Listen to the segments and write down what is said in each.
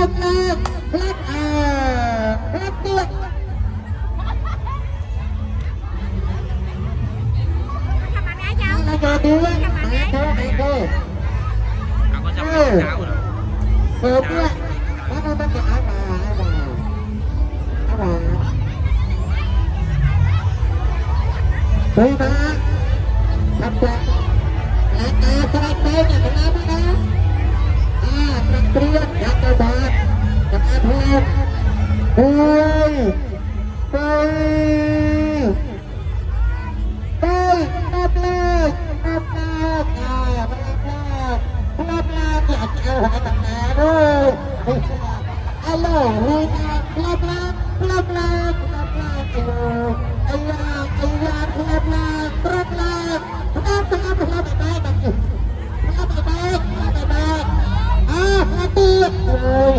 ลับลับลับอ่าลับตัว là cho đứa mẹ cô mẹ cô เอาก็จะเป็นเช้าเหรอ cô kia bác ơi bác cho áo bà áo bà áo bà tôi ba thập quạt là ta sẽ đánh tên nhà mình làm đó à thằng kia nhà tôi ba thằng ăn hơn ôi ôi ទៅដល់លើដល់លើអាដល់លើដល់លើអាចអើហើយតាណាអើយអាឡូលុយដល់លើដល់លើដល់លើអាយ៉ាអាយ៉ាដល់លើដល់លើដល់ដល់ដល់បែបបែបបែបបែបបែបអាទៀតអើយ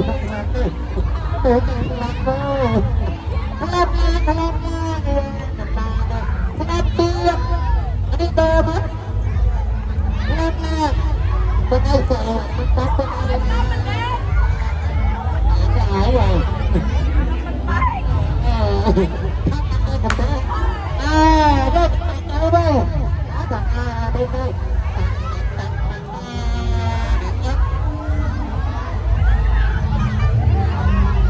ទៅទៅឡាក់ទៅដល់លើដល់លើដល់ទៀត នេះតមកឡាប់ឡាប់បងឯងស្អីបងបងឯងអើយអើអើយកទៅទៅអើតាទៅទៅ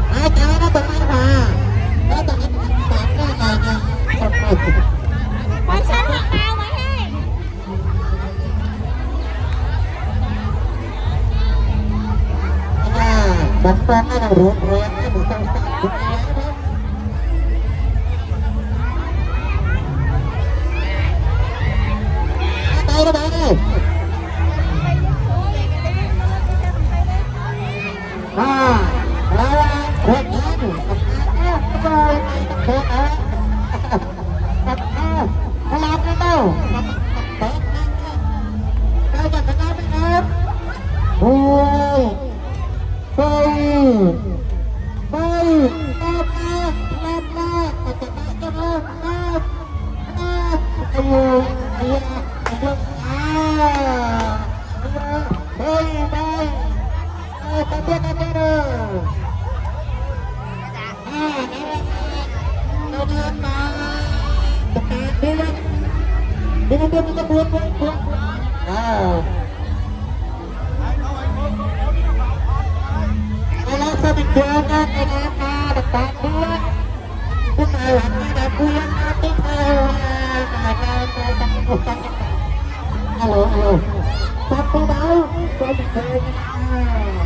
អើចាណាបងណាបាទតែតាមណាណា Quay sao hoặc bao mà he. បងបងណារួតរៀនមកទៅស្តាប់ណាទៅទៅអាឡាគាត់ណាអត់ទៅទៅអើអត់ទៅទៅទៅទៅទៅទៅអូយ បីបីអបអបផ្លាប់ឡាបតតតអបអបអបអាយអាយអាបីបីអតតតតអានេះដល់មកតតនេះនេះនេះនេះបួនបួនបួនអា ឥឡូវសូមអញ្ជើញណាកណាតាតតាបួនពុទ្ធអរតាបួនពុទ្ធអរតាតាតាតាអាឡូអាឡូតាពូដៅសូមអញ្ជើញណា។